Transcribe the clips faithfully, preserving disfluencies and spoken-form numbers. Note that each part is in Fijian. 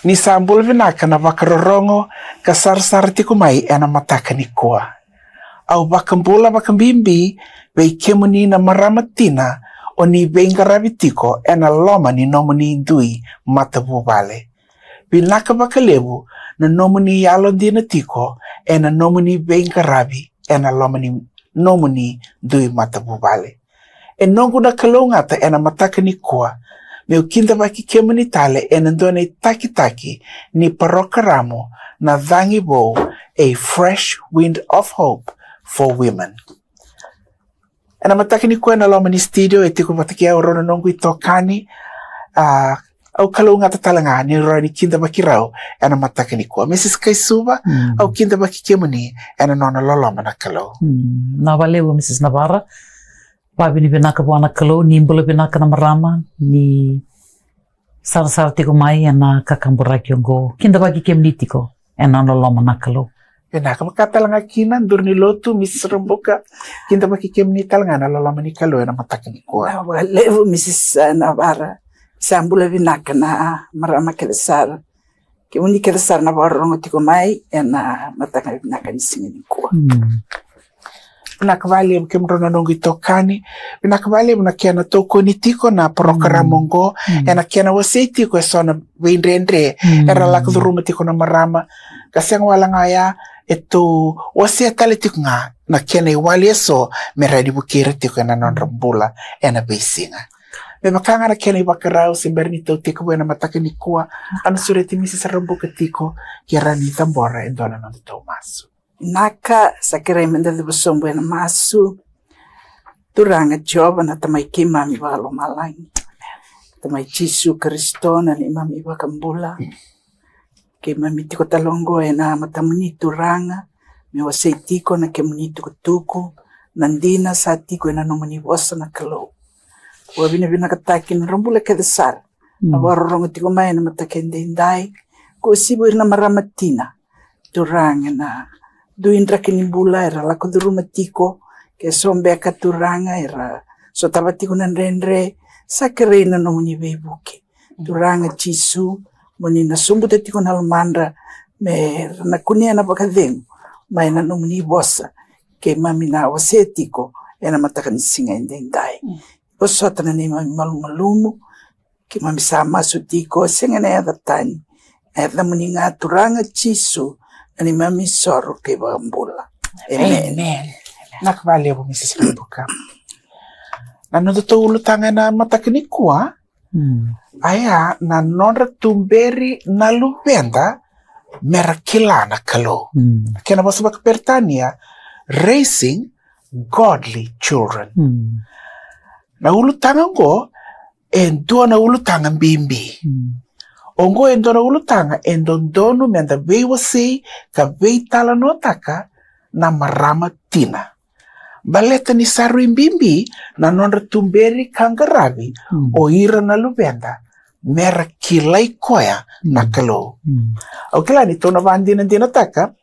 Ni sa bula vinaka na vakarorogo ka sarasara tiko mai ena mataka nikua. Au vakabula vakabibi vei kemuni na marama tina o ni veiqaravi tiko ena loma ni nomuni dui matavuvale. Vinaka vakalevu na nomuni yalodina tiko ena nomuni veiqaravi ena loma ni nomuni dui matavuvale. E noqu na kalougata ena mataka nikua meu kidavaki kemuni tale ena dua na itakitaki ni parokaramu na Cagi Vou, A Fresh Wind of Hope for Women. Ena mataka nikua ena loma ni studio e tiko vata kei au rau na noqu itokani. A, au kalougata tale ga ni rawa ni kidavaki rau ena mataka nikua. Mrs Kaisuva, au kidavaki kemuni ena nona loloma na Kalou. Mm, na vakalevu Mrs Navara. Vavinavinaka vua na Kalou ni bula vinaka na marama, ni sarasara tiko mai ena kakaburaki oqo. Kidavaki kemuni tiko ena loloma na Kalou. Vinaka vaka tale ga kina duru ni lotu, Mrs Rabuka, kidavaki kemuni tale ga ena loloma ni Kalou ena mataka nikua. Na vakalevu Mrs Navara. Sa bula vinaka na marama kece sara. Kemuni kece sara na vakarorogo tiko mai ena mataka vinaka ni siga nikua. Mm. Vinaka vakalevu kemudrau na noqu itokani. Vinaka vakalevu na kena tokoni tiko na parokaramu oqo. Mm. Ena kena wasei tiko eso na veidredre era lako curuma tiko na marama. Ka sega wale ga oya, e tou wasea tale tiko ga na kena iwali eso me rawa ni vukei ira tiko ena nodra bula ena veisiga. Me vaka ga na kena ivakarau, se bera ni tou tekivu ena mataka nikua, au na sureti Mrs Rabuka tiko ke rawa ni cabora e dua na noda tou masu. Vinaka, sa kerei meda cuva sobu ena masu. Turaga Jiova na Tamai keimami vakalomalagi, Tamai Jisu Karisito na neimami iVakabula, keimami tiko tale oqo ena matamuni Turaga, me wasei tiko na kemuni tukutuku, na dina sa tiko ena nomuni vosa na Kalou. Vakavinavinakataki na nodra bula kece sara na vakarorogo tiko mai ena mataka edaidai. Ko sivi ira na marama tina, Turaga, na dui draki ni bula era lako curuma tiko, ke so beka Turaga era sotava tiko na dredre, sa kerei na nomuni veivuke. Turaga Jisu, mo ni na sobuta tiko na lomadra me ra na kunea na vakacegu mai na nomuni vosa keimami na wasea tiko ena mataka ni siga edaidai. Vosota na neimami malumalumu, keimami sa masu tiko, sega ena yaca tani, na yacamuni ga Turaga Jisu, na neimami isoro kei vakabula. Emeni. Emeni. Vinaka vakalevu Mrs Rabuka. Na nodatou ulutaga ena mataka nikua, oya na nodra tuberi na luveda me ra kila na Kalou. Mm. Kena vosa vakaperitania, raising godly children. Mm. Na ulutaga oqo e dua na ulutaga bibi. Mm. Oqo e dua na ulutaga e dodonu meda veiwasei ka veitalanoataka na marama tina. Baleta ni sa rui bibi na nodra tuberi ka qaravi o ira na luveda me ra kilai koya na Kalou. Mm. Au kila ni tou na vakadinadinataka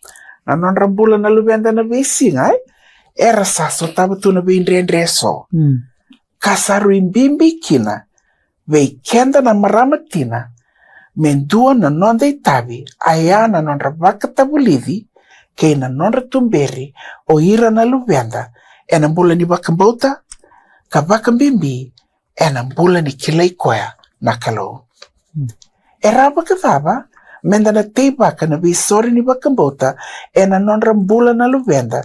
na nodra bula na luveda na veisiga, e? Era sa sotava tu na veidredre eso. Mm. Ka sa rui bibi kina vei keda na marama tina me dua na noda itavi, oya na nodra vakatavulici kei na nodra tuberi o ira na luveda ena bula ni vakabauta, ka vakabibi ena bula ni kilai koya na Kalou. Mm. E rawa vakacava meda na teivaka na veisoro ni vakabauta ena nodra bula na luveda,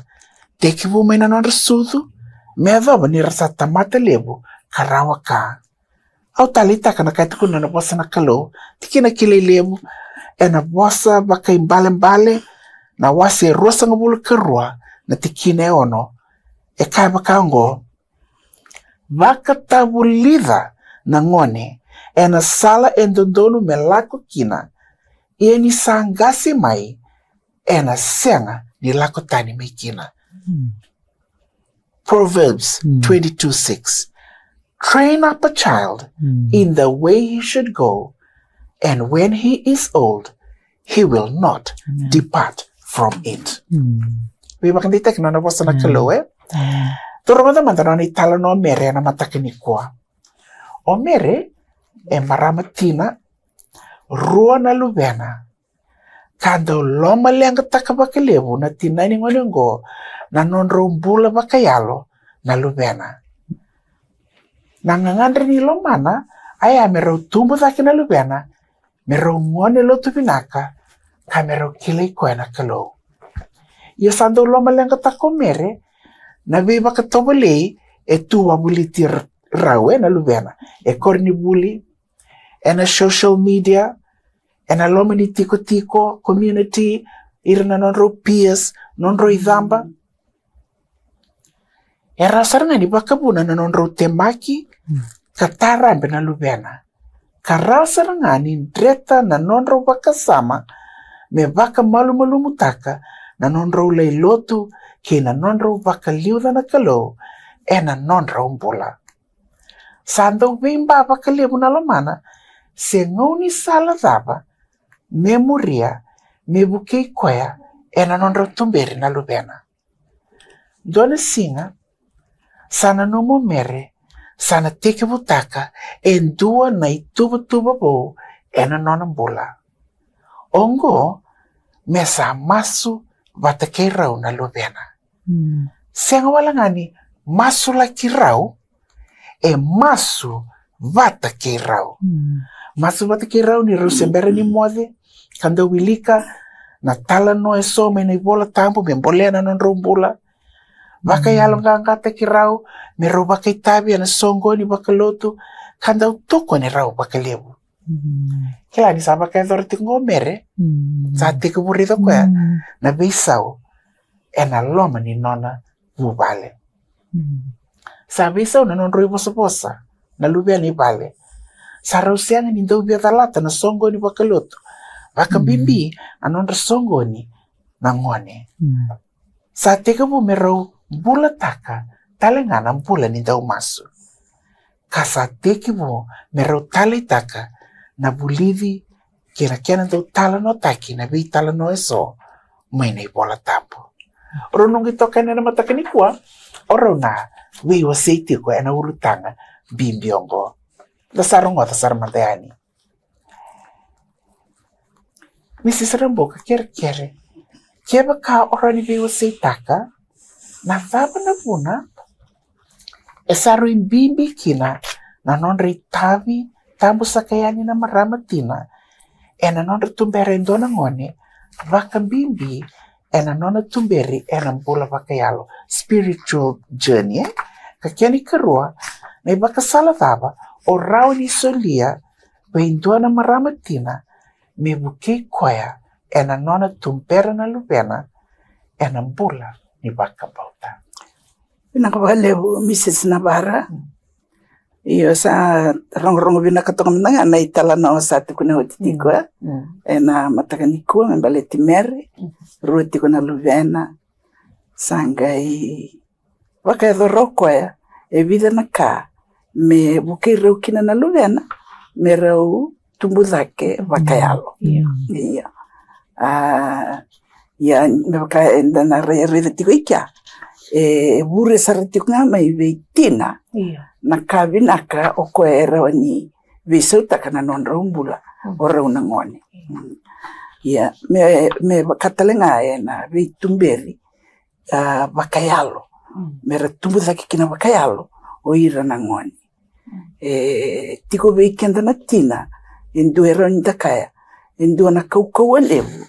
tekivu mai na nodra sucu me yacova ni ra sa tamata levu ka rawa ka? Au taleitaka na ka e tukuna na vosa na Kalou, tikina kilai levu ena Vosa Vakaibalebale, na wase e ruasagavulu ka rua, na tikina e ono. E kaya vaka oqo: Vakatavulica na gone ena sala e dodonu me lako kina, ia ni sa qase mai ena sega ni lako tani mai kina. Mm. Proverbs twenty-two six. Train up a child in the way he should go, and when he is old, he will not depart from it. Mm. Veivakadeitaki na nona vosa na Kalou, e? Tou rogoca mada na nona italanoa o Mere ena mataka nikua. O Mere e marama tina, rua na luvena. Ka dau lomaleqataka vakalevu na tina ni gone oqo na nodrau bula vakayalo na luvena. Na gagadre ni lomana a ya me rau tubu cake na luvena, me rau gone lotu vinaka, ka me rau kilai koya na Kalou. Ia sa dau lomaleqataka o Mere na veivakatovolei e tu wavoliti r-, rau ena luvena, e koronivuli, ena social media, ena loma ni tikotiko, community, ira na nodrau peers, nodrau icaba. E rawa sara ga ni vakavuna na nodrau temaki ka tarabe na luvena. Ka rawa sara ga ni dreta na nodrau vakasama me vakamalumalumutaka na nodrau lai lotu kei na nodrau vakaliuca na Kalou ena nodrau bula. Sa dau veiba vakalevu na lomana se gaunisala cava me muria me vukei koya ena nodrau tuberi na luvena. Dua na siga sa nanuma o Mere sa na tekivutaka e dua na ituvatuva vou ena nona bula. Oqo me sa masu vata kei rau na luvena. Sega wale ga ni masulaki rau, e masu vata kei rau. Masu vata kei rau ni rau se bera ni moce ka dau wilika na talanoa eso mai na iVola Tabu me bolea na nodrau bula. Vakayaloqaqataki rau me rau vakaitavi ena soqoni vakalotu ka dau tokoni rau vakalevu. Kila ni sa vakayacora tiko qo o Mere, sa tekivu raica o koya na veisau ena loma ni nona vuvale. Sa veisau na nodrau ivosavosa na luvena i vale. Sa rau sega ni dau via calata na soqoni vakalotu, vakabibi a nodra soqoni na gone. Sa tekivu me rau bulataka tale ga na bula ni daumasu. Ka sa tekivu me rau taleitaka na vulici kei na kena dau talanoataki na veitalanoa eso mai na iVola Tabu. O rau noqu itokani ena mataka nikua, o rau na veiwasei tiko ena ulutaga bibi oqo. Da sa rogoca sara mada yani. Misisi Raboka, kerekere, kevaka o rawa ni veiwaseitaka na cava na vuna e sa rui bibi kina na nodra itavi tabu saka yani na marama tina ena nodra tubera e dua na gone, vakabibi ena nona tuberi ena bula vakayalo, spiritual journey, e? Ka kena ikarua, na ivakasala cava o rawa ni solia vei dua na marama tina me vukei koya ena nona tubera na luvena ena bula ni vakabauta. Vinaka vakalevu, Misisi Navara. Io, sa rogorogo vinaka toka mada ga na italanoa sa tukuna oti tiko, e? Ena mataka nikua me baleti Mere, rua tiko na luvena, sa qai vakayacora o koya e vica na ka me vukei rau kina na luvena me rau tubu cake vakayalo. Io. A, ia, me vaka eda na rai, raica tiko i kea, e vure sara tiko ga mai vei tina na ka vinaka o koya e rawa ni veisautaka na nodrau bula o rau na gone. Ia, me, me vaka tale ga ena veituberi a, vakayalo. Me ra tubu cake kina vakayalo o ira na gone. E tiko vei keda na tina e dua e rawa ni da kaya, e dua na kaukauwa levu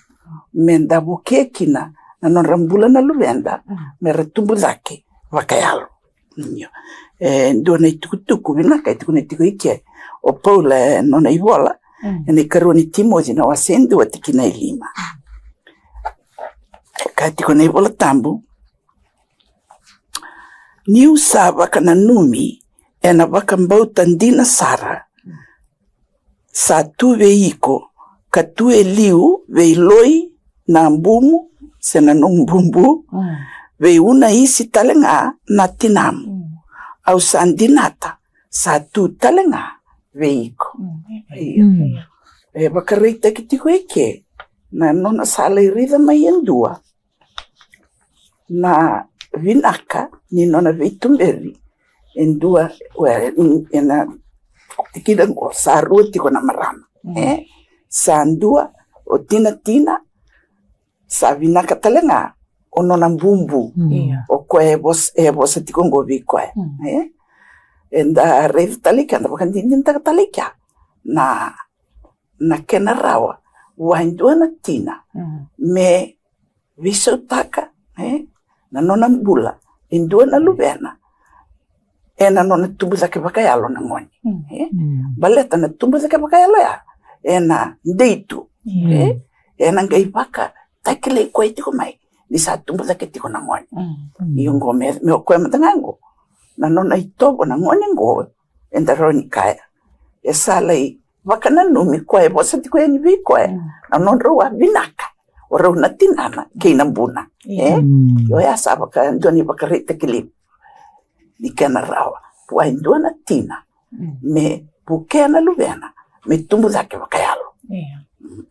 me da vukea kina na nodra bula na luveda me ra tubu cake vakayalo. Io. E dua na itukutuku vinaka e tukuna tiko i ke o Paula e nona ivola ena ikarua ni Timoci na wase e dua tikina e lima. E kaya tiko na iVola Tabu, niu sa vakananumi ena vakabauta dina sara sa tu vei iko, ka tu e liu vei Loi na bumu se na nomu bubu, vei Unaisi tale ga na tinamu. Au sa dinata sa tu tale ga vei iko. Io. E vakaraitaki tiko e ke na nona sa lai raica mai e dua na vinaka ni nona veituberi e dua, we, ena tikina qo sa rua tiko na marama. E? sa dua o tinatina, sa vinaka tale ga o nona bubu. Mm. Ia. O koya e vosa, e vosa tiko oqo vei koya. Mm. E? Eda raica tale i kea, da vakadinadinataka tale i kea na, na kena rawa vua e dua na tina, mm, me veisautaka, e, na nona bula e dua na luvena ena nona tubu cake vakayalo na gone. Mm. E? Mm. Baleta na tubu cake vakayalo ya ena dei tu. Mm. E? Ena qai vakatakilai koya tiko mai ni sa tubu cake tiko na gone. Mm. Ia oqo me, me o koya mada ga oqo na nona itovo na gone oqo, eda rawa ni kaya e sa lai vakananumi koya, e vosa tiko yani vei koya, mm, na nodrau a vinaka o rau na tinana kei na buna. Ia. E? Mm. Io, oya sa vaka dua na ivakaraitaki levu ni kena rawa vua e dua na tina, mm, me vukea na luvena me tubu cake vakayalo. Ia. Mm.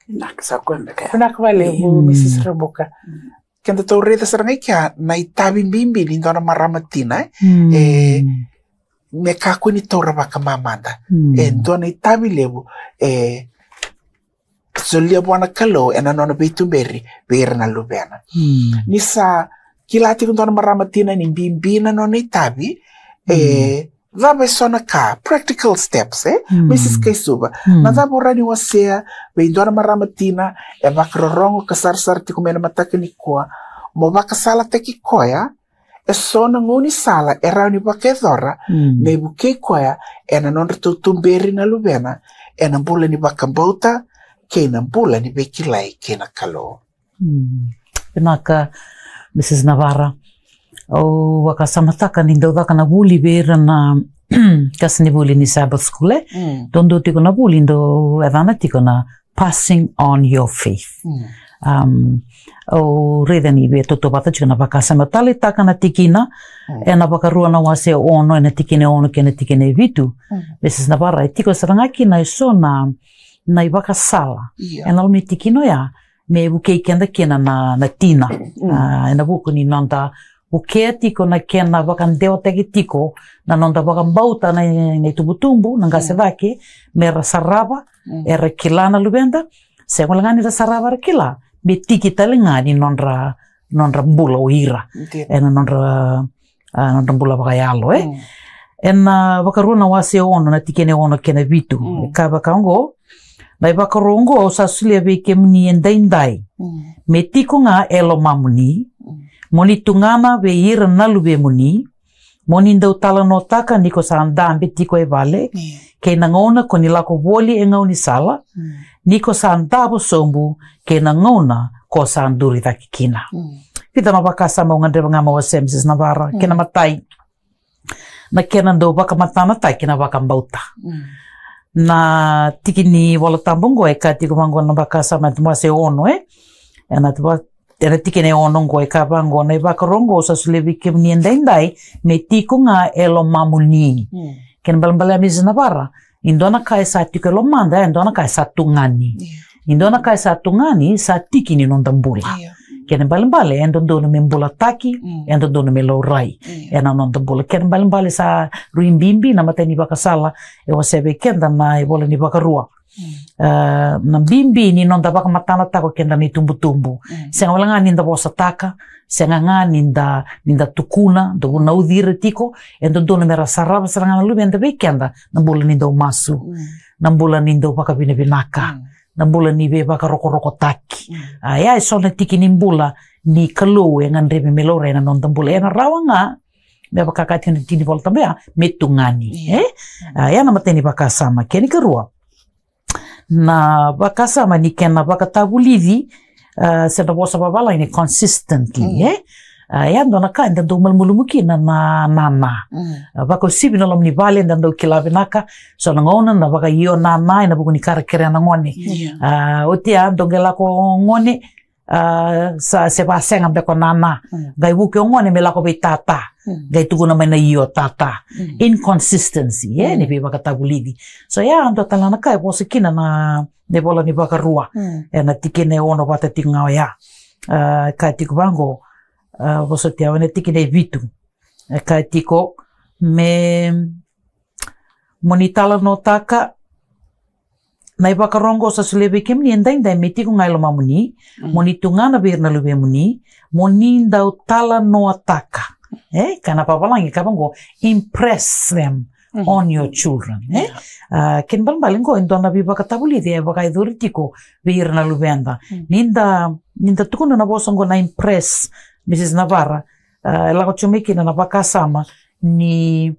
Vinaka, sa koya beka ya. Vinaka vakalevu, mm, Misis Rabuka. Mm. Keda tou raica sara ga i kea na itavi bibi ni dua na marama tina, e? Mm. E, me kakua ni taura vakamamada. Mm. E dua na itavi levu e solia vua na Kalou ena nona veituberi vei ira na luvena. Mm. Ni sa kila tiko dua na marama tina ni bibi na nona itavi, e, mm, cava e so na ka, practical steps, e? Mm. Misis Kaisuva, mm, na cava o rawa ni wasea vei dua na marama tina e vakarorogo ka sarasara tiko mai na mataka nikua, mo vakasalataki koya e so na gaunisala e rawa ni vakayacora, mm, me vukei koya ena nodratou tuberi na luvena ena bula ni vakabauta kei na bula ni veikilai kei na Kalou? Mm. Vinaka, Misis Navara. Au vakasamataka ni dau caka na vuli vei ira na qasenivuli ni Sabbath School, e? Mm. Dodonu tiko na vuli dau yacana tiko na Passing on Your Faith. Mm. Um, au raica ni via tautauvata tiko na vakasama, taleitaka na tikina, mm, ena Vakarua na wase ono, ena tikina e ono kei na tikina e vitu. Mm. Misis Navara, e tiko sara ga kina e so na, na ivakasala, io, ena loma ni tikina oya, me vukei keda kina na, na tina. Mm. A, ena vuku ni noda vukea tiko na kena vakadewataki tiko na noda vakabauta na, na itubutubu, na qase, mm, cake, mera sarava, mm, era kila na luveda, sega wale ga ni ra sarava, era kila, me tiki tale ga ni nodra, nodra bula o ira. Dina. Ena nodra, a, nodra bula vakayalo, e? Mm. Ena Vakarua na wase ono, na tikina e ono kei na vitu. Mm. E kaya vaka oqo: Na ivakaro oqo au sa solia vei kemuni edaidai, mm, me tiko ga e lomamuni, mm, mo ni tugana vei ira na luvemuni, mo ni dau talanoataka ni ko sa dabe tiko e vale, io, kei na gauna ko ni lako voli e gaunisala, mm, ni ko sa davo sobu, kei na gauna ko sa duri cake kina. Mm. Vica na vakasama au gadreva ga meu wasea, Misis Navara. Mm. Kena imatai, na kena dau vakamatanataki na vakabauta. Mm. Na tiki ni Vola Tabu oqo e kaya tiko vaqo na vakasama, na wase ono, e? Ena va-, ena tikina e ono oqo e kaya vaqo: Na ivakaro oqo au sa solia vei kemuni edaidai, me tiko ga e lomamuni. Mm. Kena ibalebale, Misis Navara, e dua na ka e sa tiko e lomada, e dua na ka e sa tugani. Io. E dua na ka e sa tugani, sa tiki ni noda bula. Io. Kena ibalebale, e dodonu me bulataki, mm, e dodonu me laurai, io, ena noda bula. Kena ibalebale sa rui bibi na imatai ni vakasala e wasea vei keda na ivola ni Vakarua. Mm. A, na bibi ni noda vakamatanataka o keda na itubutubu. Mm. Sega wale ga ni da vosataka, sega ga ni da, ni da tukuna, da vunauci ira tiko, e dodonu mera sarava sara ga na luveda vei keda na bula ni dau masu, mm, na bula ni dau vakavinavinaka, mm, na bula ni veivakarokorokotaki. Mm. A, ya e so na tiki ni bula ni Kalou e gadrevi me laurai ena noda bula. Ena rawa ga, me vaka e kaya tiko na tiki ni Vola Tabu ya, me tugani, io, e? A, ya na imatai ni vakasama. Kena ikarua, na vakasama ni kena vakatavulici, a, se na vosa vavalagi ni consistently, mm, e? A, ya dua na ka eda dau malumalumu kina na, na nana. Mm. A, vakauasivi na loma ni vale, eda dau kila vinaka, so na gauna na vakaio nana ena vuku ni ka era kerea na gone. Io. A, oti ya, dau qai lako gone, a, sa, se vasega beka o nana. Mm. Qai vuki o gone me lako vei tata. Mm. Qai tukuna mai na io tata. Mm. Inconsistency, e, mm, ni veivakatavulici. So, ya dua tale na ka e vosa kina na, na ivola ni Vakarua. Mm. Ena tikina e ono vata tiko ga oya. A, kaya tiko vaqo, a, vosoti au, ena tikina e vitu. E kaya tiko me, mo ni talanoataka, na ivakaro oqo sa solia vei kemuni edaidai me tiko ga e lomamuni, mo ni tugana vei ira na luvemuni, mo ni dau talanoataka. E, ka na vavalagi ka vaqo, impress them on your children. E? A, kena ibalebale qo e dua na veivakatavulici e vakayacori tiko vei ira na luveda. Ni da, ni da tukuna na vosa qo na impress, Mrs Navara, a, e lako tiko mai kina na vakasama ni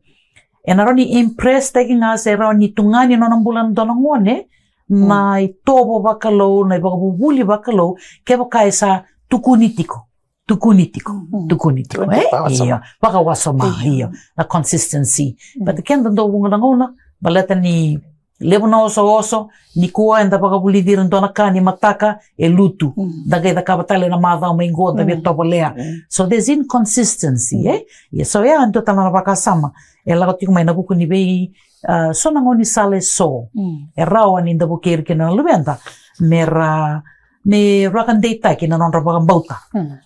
ena rawa ni impress taki ga se rawa ni tugani nona bula na dua na gone na itovo vakalou, na ivakavuvuli vakalou, kevaka e sa tukuni tiko, tukuni tiko, tukuni tiko, e? Io, vakawasoma, io, na consistency. But keda dau vuqa na gauna baleta ni levu na osooso, nikua eda vakavulici ira dua na ka ni mataka e lutu. Da qai cakava tale na macawa mai qo da via tovolea. So there's inconsistency, e? Ia, so ya e dua tale na vakasama e lako tiko mai na vuku ni vei, a, so na gaunisala e so e rawa ni da vukei ira kina na luveda me ra, me vakadeitaki na nodra vakabauta.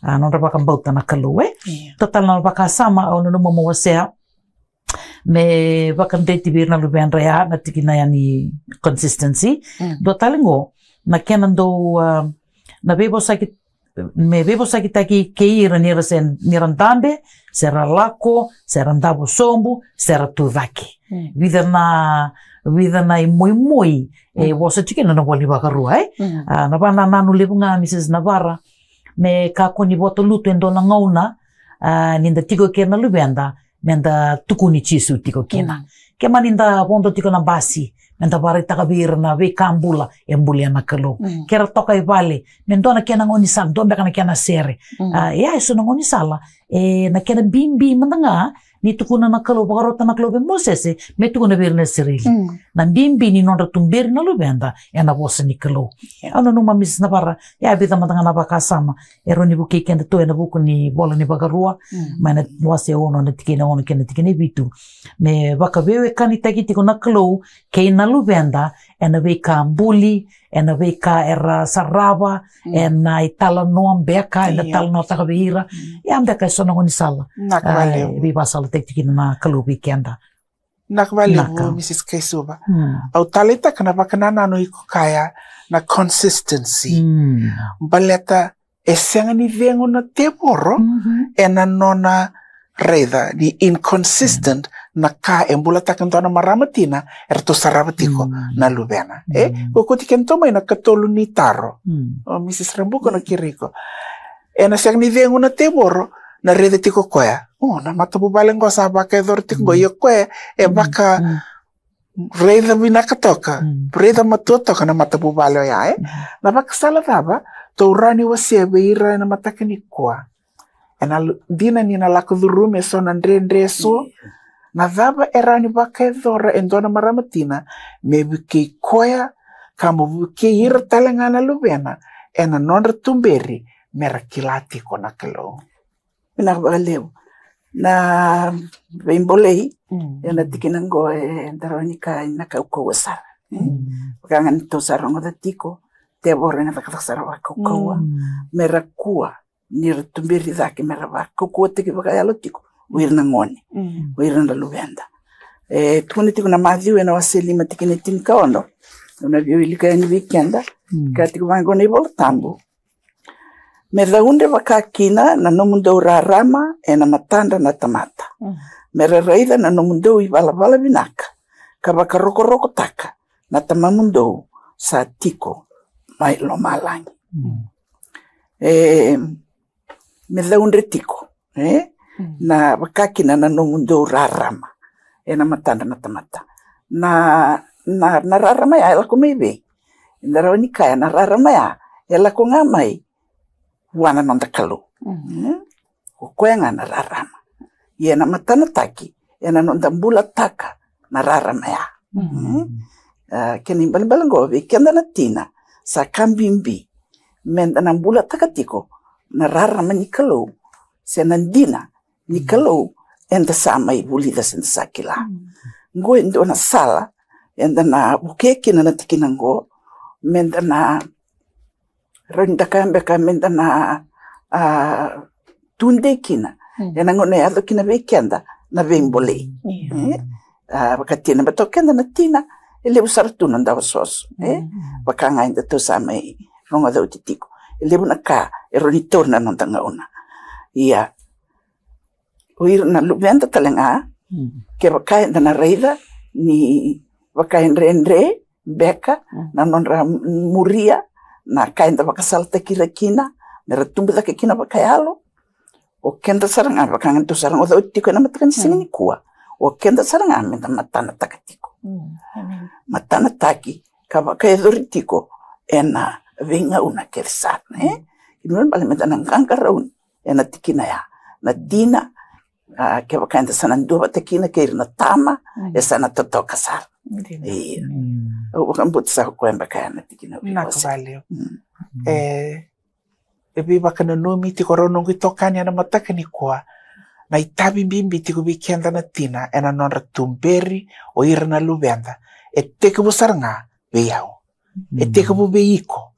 A, nodra vakabauta na Kalou, e? Dua tale na vakasama au nanuma mo wasea me vakadeti vei ira na luvedra ya na tikina ya ni consistency. Dua tale qo na kena dau, a, na veivosaki, me veivosakitaki kei ira ni ra se, ni ra dabe, se ra lako, se ra davo sobu, se ra tu cake. Vica na, vica na imoimoi e vosa tiko kina na vola ni Vakarua, e? A, na vanananu levu ga, Mrs Navara, me kakua ni vota lutu e dua na gauna, a, ni da tiko kei ira na luveda, me da tukuni Jisu tiko kina. Ke mani da vodo tiko na basi, me da varaitaka vei ira na veika bula e bulia na Kalou. Ke ra toka i vale, me dua na kena gaunisala, dua beka na kena sere. A, ia e so na gaunisala, e, na kena bibi mada ga ni tukuna na Kalou, vakarota na Kalou vei Mosese me tukuna vei ira na Isireli. Na bibi ni nodra tuberi na luveda ena vosa ni Kalou. Au nanuma, Mrs Navara, ia e vica mada ga na vakasama e rawa ni vukei keda tu ena vuku ni vola ni Vakarua, mai na wase ono na tikina ono kei na tikina e vitu. Me vakaveiwekanitaki tiko na Kalou kei na luveda ena veika buli, ena veika era sarava, ena italanoa beka eda talanoataka vei ira. Ia beka e so na gaunisala e veivasalataki tiko kina na Kalou vei keda. Vinaka vakalevu, Mrs Kaisuva. Au taleitaka na vakanananu iko kaya na consistency. Baleta e sega ni cegu na tevoro ena nona raica ni inconsistent na ka e bulataka e dua na marama tina eratou sarava tiko na luvena. E, ko koti kedatou mai na katolu ni taro. O Mrs Rabuka na kiriko. Ena sega ni cegu na tevoro na raica tiko koya. O, na matavuvale qo sa vakayacora tiko qo, ia koya e vaka raica vinaka toka, raica matua toka na matavuvale oya, e? Na vakasala cava tou rawa ni wasea vei ira ena mataka nikua? Ena dina ni na lako curuma e so na dredre e so, na cava e rawa ni vakayacora e dua na marama tina me vukei koya, ka mo vukei ira tale ga na luvena ena nodra tuberi me ra kila tiko na Kalou? Vinaka vakalevu. Na veibolei, ena tikina qo e da rawa ni kaya na kaukauwa sara. Vaka ga ni tou sa rogoca tiko, tevoro ena cakacaka sara vakaukauwa me ra kua ni ra tuberi cake, me ra vakaukauwataki vakayalo tiko o ira na gone, o ira na luveda. E tukuna tiko na Maciu ena wase lima tikina e tinikaono. Au na via wilika yani vei keda. Kaya tiko vaqo na iVola Tabu: Me caudre vakakina na nomudou rarama ena matadra na tamata, me ra raica na nomudou ivalavala vinaka, ka vakarokorokotaka na Tamamudou sa tiko mai lomalagi. E, me caudre tiko, e? Na vakakina na nomudou rarama ena matadra na tamata. Na, na, na rarama ya e lako mai vei? Eda rawa ni kaya na rarama ya e lako ga mai vua na noda Kalou. E? O koya ga na rarama. Ia ena matanataki, ena noda bulataka na rarama ya. E? A, kena ibalebale qo vei keda na tina, sa ka bibi meda na bulataka tiko na rarama ni Kalou, se na dina ni Kalou eda sa mai vulica se da sa kila. Qo e dua na sala eda na vukea kina na tikina qo, meda na rawa ni da kaya beka meda na, a, tudei kina ena gauna e yaco kina vei keda na veibolei. E? A, vakatina beka o keda na tina, E levu sara tu na noda osooso, e? Mm. Vaka ga edatou sa mai rogoca oti tiko, e levu na ka e rawa ni tauri na noda gauna. Ia, o ira na luveda tale ga, mm, kevaka eda na raica ni vakaidredre beka, mm, na nodra muria na ka eda vakasalataki ira kina, me ra tubu cake kina vakayalo. O keda sara ga, vaka ga datou sa rogoca oti tiko ena mataka ni siga, mm, nikua, o keda sara ga meda matanataka tiko. Mm, amen. Matanataki ka vakayacori tiko ena veigauna kece sara, e? Mm. Kena ibalebale meda na qaqarauni ena tikina ya, na tina, a, kevaka eda sa na duavata kina kei ira na tama, mm, e sa na totoka sara. Dina. Io. Mm. Au vakabauta sa koya beka ya na tikina au via wasea. Vinaka vakalevu. Mm. E, e veivakananumi tiko, rau noqu itokani, ena mataka nikua, na itavi bibi tiko vei keda na tina ena nodra tuberi o ira na luveda. E tekivu sara ga vei au. E, mm, tekivu vei iko,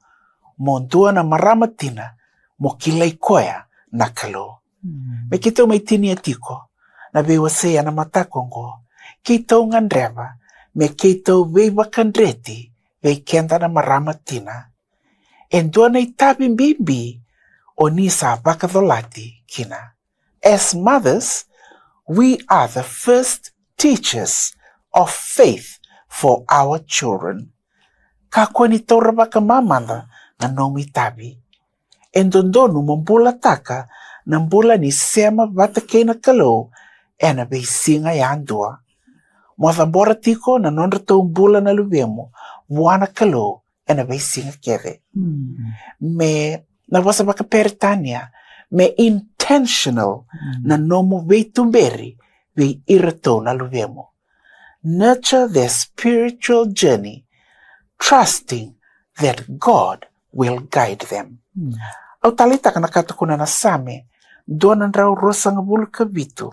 mo dua na marama tina, mo kilai koya na Kalou. Mm. Me keitou mai tinia tiko na veiwasei ena mataka oqo, keitou gadreva me keitou veivakadreti vei keda na marama tina. E dua na itavi bibi o ni sa vakacolati kina. As mothers, we are the first teachers of faith for our children. Kakua ni taura vakamamada na nomu itavi. E dodonu mo bulataka na bula ni sema vata kei na Kalou ena veisiga yadua. Mo cabora tiko na nodratou bula na luvemu vua na Kalou ena veisiga kece. Mm. Me, na vosa vakaperitania, me intentional, mm, na nomu veituberi vei iratou na luvemu. Nurture their spiritual journey, trusting that God will guide them. Mm. Au taleitaka na ka tukuna na Same dua na drau ruasagavulu ka vitu,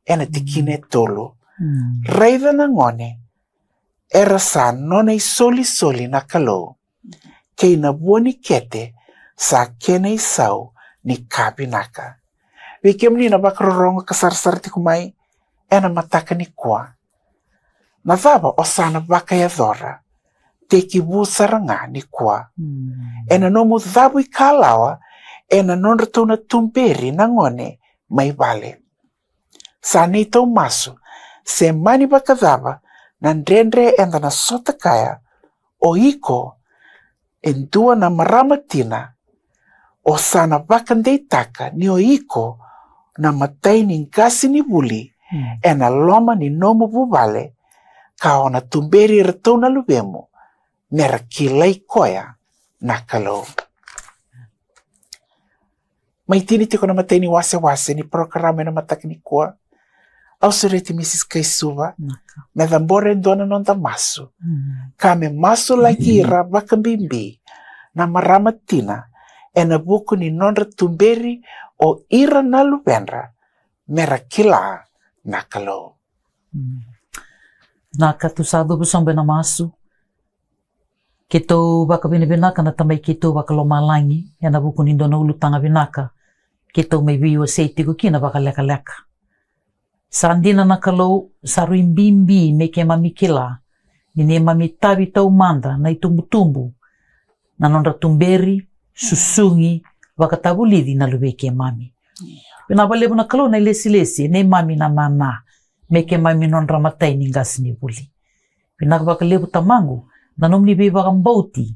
ena tikina e tolu. Mm. Raica na gone, era sa nona isolisoli na Kalou, kei na vua ni kete sa kena isau ni ka vinaka. Vei kemuni na vakarorogo ka sarasara tiko mai ena mataka nikua, na cava o sa na vakayacora tekivu sara ga nikua? Mm. Ena nomu cavuikalawa ena nodratou na tuberi na gone mai vale. Sa neitou masu, se mani vakacava na dredre eda na sota kaya, o iko e dua na marama tina, o sa na vakadeitaka ni o iko na matai ni qasenivuli, mm, ena loma ni nomu vuvale, ka o na tuberi iratou na luvemu, me ra kilai koya na Kalou. Mai tini tiko na imatai ni wasewase ni parokaramu ena mataka nikua. Au sureti Misis Kaisuva, vinaka, me cabora e dua na noda masu. Mm. Ka me masulaki ira vakabibi na marama tina ena vuku ni nodra tuberi o ira na luvedra me ra kila na Kalou. Mm. Vinaka, tou sa cuva sobu ena masu. Keitou vakavinavinaka na Tamai keitou vakalomalagi ena vuku ni dua na ulutaga vinaka keitou mai veiwasei tiko kina vakalekaleka. Sa dina na Kalou, sa rui bibi me keimami kila ni neimami tavi taumada na itubutubu, na nodra tuberi, susugi, vakatavulici na luvei keimami. Vinaka vakalevu na Kalou na ilesilesi e neimami na nana, me keimami nodra matai ni qasenivuli. Vinaka vakalevu Tamaqu na nomuni veivakabauti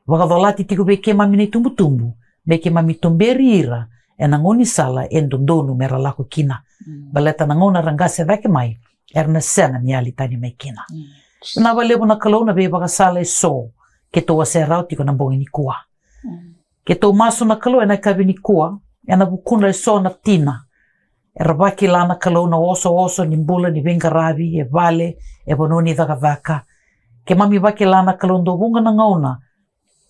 vakacolati tiko vei keimami na itubutubu, me keimami tuberi ira ena gaunisala e dodonu me ra lako kina. Mm. Baleta na gauna era qase cake mai, era na sega ni yali tani mai kina. Mm. Vinaka vakalevu na Kalou na veivakasala eso keitou wasea rawa tiko na bogi nikua. Mm. Keitou masu na Kalou ena yakavi nikua ena vukudra eso na tina era vakila na Kalou na osooso ni bula ni veiqaravi e vale, e vanua ni cakacaka. Keimami vakila na Kalou dau vuqa na gauna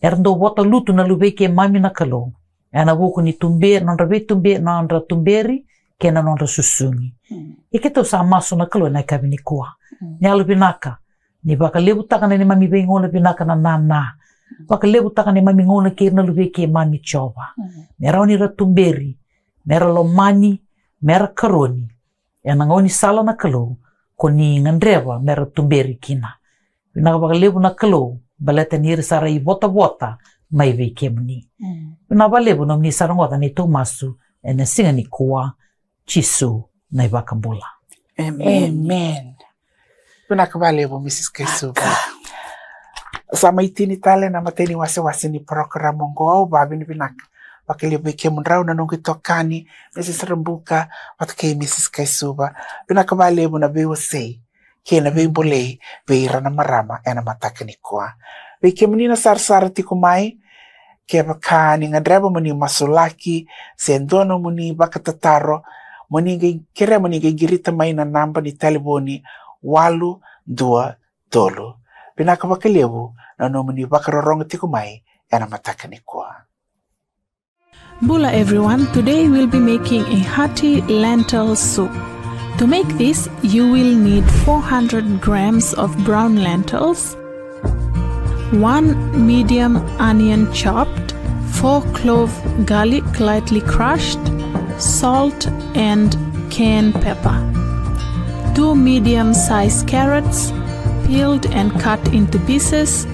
era dau vota lutu na luvei keimami na Kalou ena vuku ni tube, nodra veitube, nodra tuberi kei na nodra susugi. Mm. Ia keitou sa masu na Kalou ena yakavi nikua. Mm. Ni yalovinaka, ni vakalevutaka na neimami veigauna vinaka na nana. Vakalevutaka na neimami gauna kei ira na luvei keimami Jiova. Mm. Me rawa ni ra tuberi, me ra lomani, me ra karoni ena gaunisala na Kalou ko ni gadreva me ra tuberi kina. Vinaka vakalevu na Kalou, baleta ni ra sa ivotavota mai vei kemuni. Mm. Vinaka vakalevu nomuni sa rogoca na neitou masu ena siga nikua, Jisu na iVakabula. Amen. Amen. Vinaka vakalevu, Mrs Kaisuva. Sa mai tini tale na imatai ni wasewase ni parokaramu oqo. Au vakavinavinaka vakalevu vei kemudrau na noqu itokani, Mrs Rabuka vata kei Mrs Kaisuva. Vinaka vakalevu na veiwasei kei na veibolei vei ira na marama ena mataka nikua. Vei kemuni na sarasara tiko mai, kevaka ni gadreva mo ni masulaki se dua nomuni vakatataro, mo ni qai kerea mo ni qai qirita mai na naba ni talevoni walu dua tolu. Vinaka vakalevu na nomuni vakarorogo tiko mai ena mataka nikua. Bula everyone, today we'll be making a hearty lentil soup. To make this, you will need four hundred grams of brown lentils, one medium onion chopped, four clove garlic lightly crushed, salt and cayenne pepper, two medium-sized carrots, peeled and cut into pieces,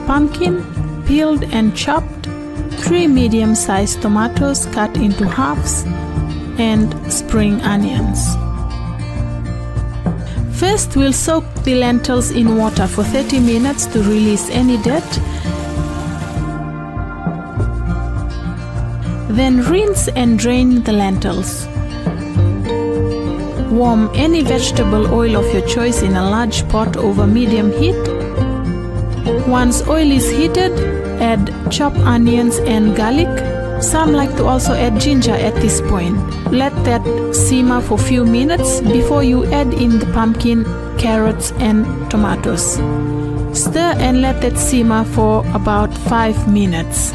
pumpkin, peeled and chopped, three medium-sized tomatoes cut into halves, and spring onions. First, we'll soak the lentils in water for thirty minutes to release any dirt. Then rinse and drain the lentils. Warm any vegetable oil of your choice in a large pot over medium heat. Once oil is heated, add chopped onions and garlic. Some like to also add ginger at this point. Let that simmer for few minutes before you add in the pumpkin, carrots and tomatoes. Stir and let that simmer for about five minutes.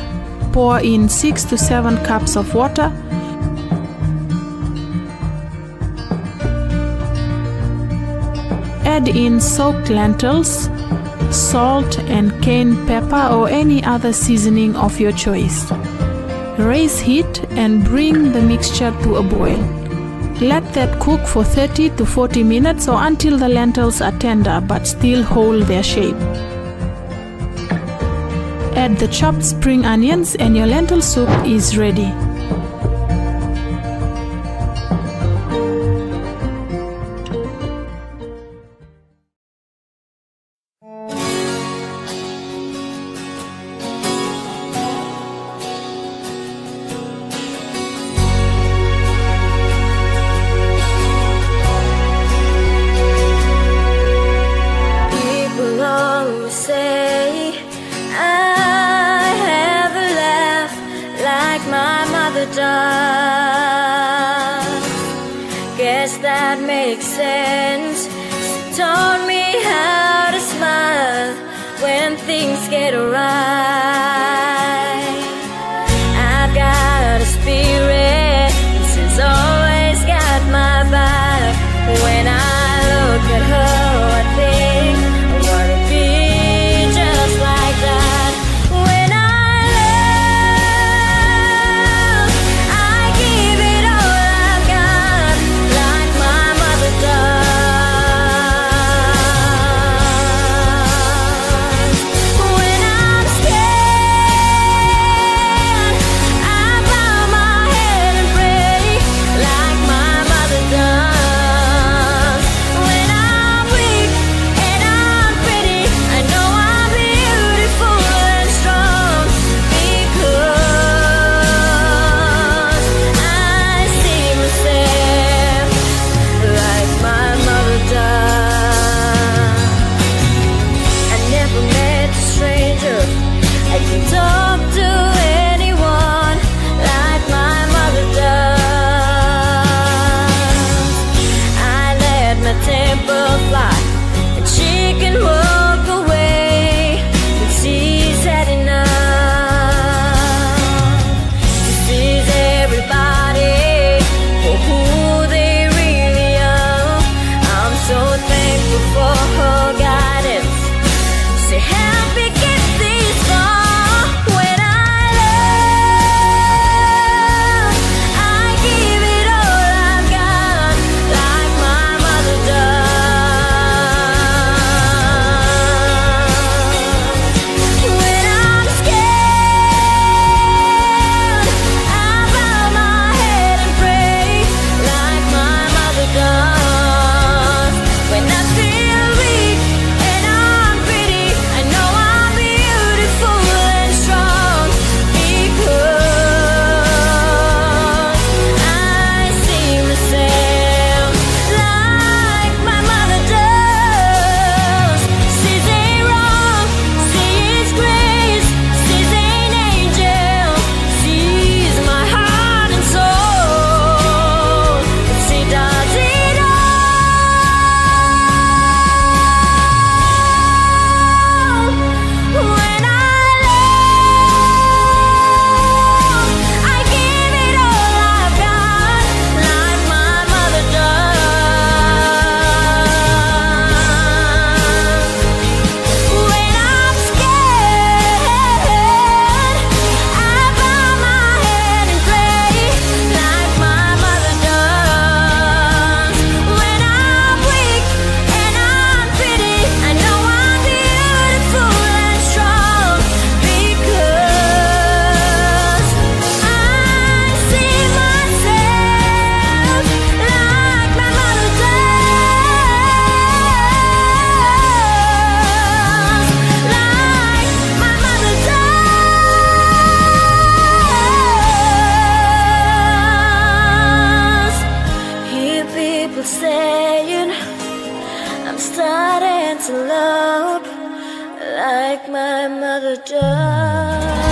Pour in six to seven cups of water. Add in soaked lentils, salt and cayenne pepper or any other seasoning of your choice. Raise heat and bring the mixture to a boil. Let that cook for thirty to forty minutes or until the lentils are tender but still hold their shape. Add the chopped spring onions and your lentil soup is ready. People always say I have a laugh like my mother does. Guess that makes sense. She taught me how to smile when things get awry. I've got a spirit, she's always got my back. When I look at her, I think I wanna be just like that. When I love, I give it all I've got, like my mother does. When I'm scared, I bow my head and pray like my mother does. When I'm weak and I'm pretty, I know I'm beautiful and strong because I see myself like my mother does. I never met a stranger. I can talk to anyone like my mother does. I let my temper fly, and she can walk away when she's had enough. She sees everybody for who they really are. I'm so thankful for her guidance. She helped me get this far. Love like my mother does.